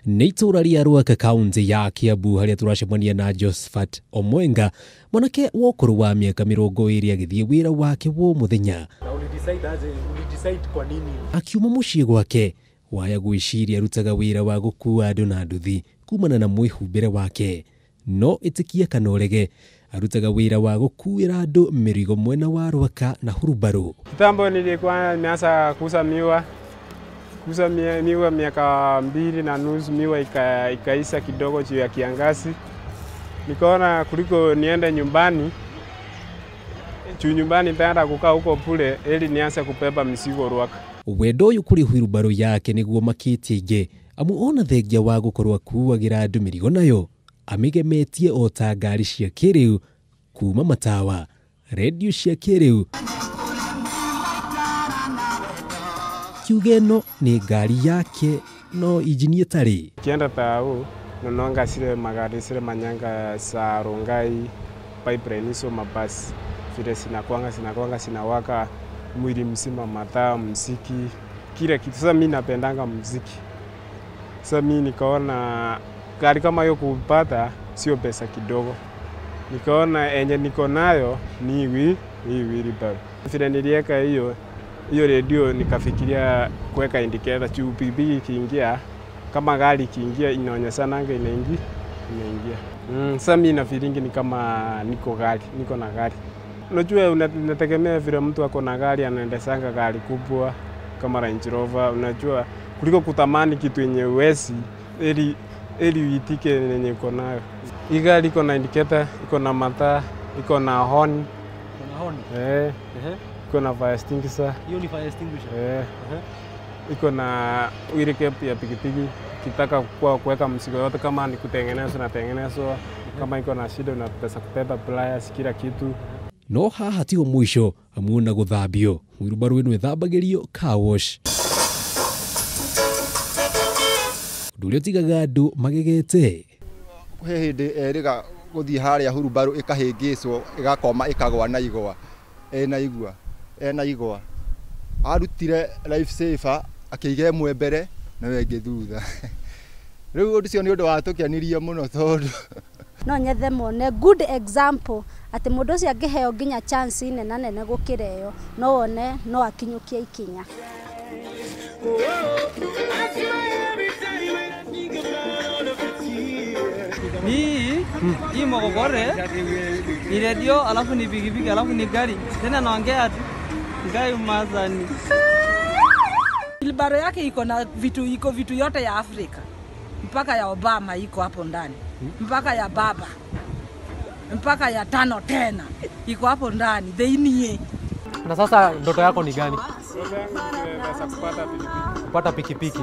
Nĩ itũũra rĩa Rwaka kaunti ya Kiambu harĩa tũracemania na Josephat Omwenga, mwanake wa ũkũrũ wa mĩaka 20 agĩthiĩ wĩra wake wa mũthenya. Akiuma mũciĩ gwake waya gwĩciria arutaga wĩra wa gũkua andũ na nduthi kumana na mwĩhumbĩre wake, no ĩtĩkia kana ũrege arutaga wĩra wa gũkuĩra andũ mĩrigo mwena wa Rwaka na Hurubarũ. Kitambo nilikuwa nimeanza kuuza miwa, kuuza miwa miaka 2.5, miwa ikaisha kidogo juu ya kiangazi. Nikaona kuliko niende nyumbani, juu nyumbani nitaenda kukaa huko bure, ili nianze kubeba mizigo Rwaka. Wendo ũyũ kũrĩ huirubarũ yake nĩguo makĩtie ingĩ, amu ona thengia wa gũkorwo akuagĩra andũ mĩrigo nayo amĩgemetie o ta ngari cia kĩrĩu kuma matawa, redio cia kĩrĩu. Kiuge ĩno nĩ ngari yake no injini ĩtarĩ. Kienda tao nononga zile magari zile manyanga za Rongai pipeline hizo mabasi vile zinakuanga zinawaka mwili mzima, mataa, muziki, kila kitu. Sasa mimi napendanga muziki. Sasa mimi nikaona gari kama hiyo kupata sio pesa kidogo. Nikaona enye niko nayo ni hii wheelbarrow. Vile niliweka hiyo redio nikafikiria kuweka indicator juu pikipiki ikiingia, kama gari ikiingia inaonyeshananga inaingia. Sasa mimi nafikiringi ni kama niko gari, niko na gari. Unajua unategemea vile mtu ako na gari anaendeshanga gari kubwa kama Range Rover, unajua kuliko kutamani kitu yenye uwezi ili uitike yenye uko nayo. Hii gari iko na indicator, iko na mataa, iko na horn. Iko na horn? Eh. Iko na fire extinguisher. Hiyo ni fire extinguisher? Eh. Iko na wheel cap ya pikipiki. Ukitaka kuweka mzigo yote, kama ni kutengenezwa unatengenezwa, kama iko na shida unapesa kubeba pliers, kila kitu. No haha tiho mũico amuona gũthambio huirubarũ ĩno ĩthambagĩrio car wash, ũndũ ũrĩa ũtigaga andũ magegete. He hĩndĩ erĩga gũthiĩ harĩa hurubarũ ĩkahĩngĩcwo ĩgakoma ĩkagwa na igwa, ena igwa arutire life saver akĩiga ĩmwe mbere na ĩyo ĩngĩ thutha. Rĩu ũndũ ũcio nĩ ũndũ watũkenirie mũno tondũ no nyethe mone good example atĩ mũndũ ũcio angĩheo nginya chance nene nene gũkĩra ĩyo, no wone no akinyũkie ikinya. Hii mogogore ni redio, alafu ni pikipiki, alafu ni gari, tena naongea tu ngai mazani. Wheelbarrow yake iko na vitu, iko vitu yote ya Afrika, mpaka ya Obama iko hapo ndani, mpaka ya baba, mpaka ya tano tena iko hapo ndani theinie. Na sasa ndoto yako ni gani? Kupata pikipiki. Kupata pikipiki.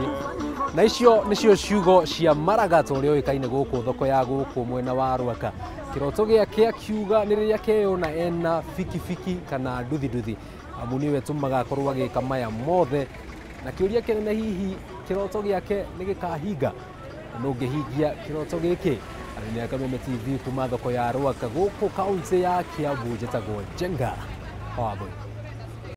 Na icio nicio ciugo cia Maragato ũrĩa ũĩkaine gũkũ thoko ya gũkũ mwena wa Rwaka. Kĩroto gĩake akiuga nĩ rĩrĩa akeyona ena bikibiki kana nduthi nduthi, amu nĩwe tũmaga akorwo agĩka maya mothe. Na kĩũria kĩnene hihi kĩroto gĩake nĩ gĩkahinga? Na ũngĩhingia kĩroto gĩkĩ? Arĩ nĩ Kameme TV kuma thoko ya Rwaka gũkũ kaunti ya Kiambu, njĩtagwo Njenga Wambui.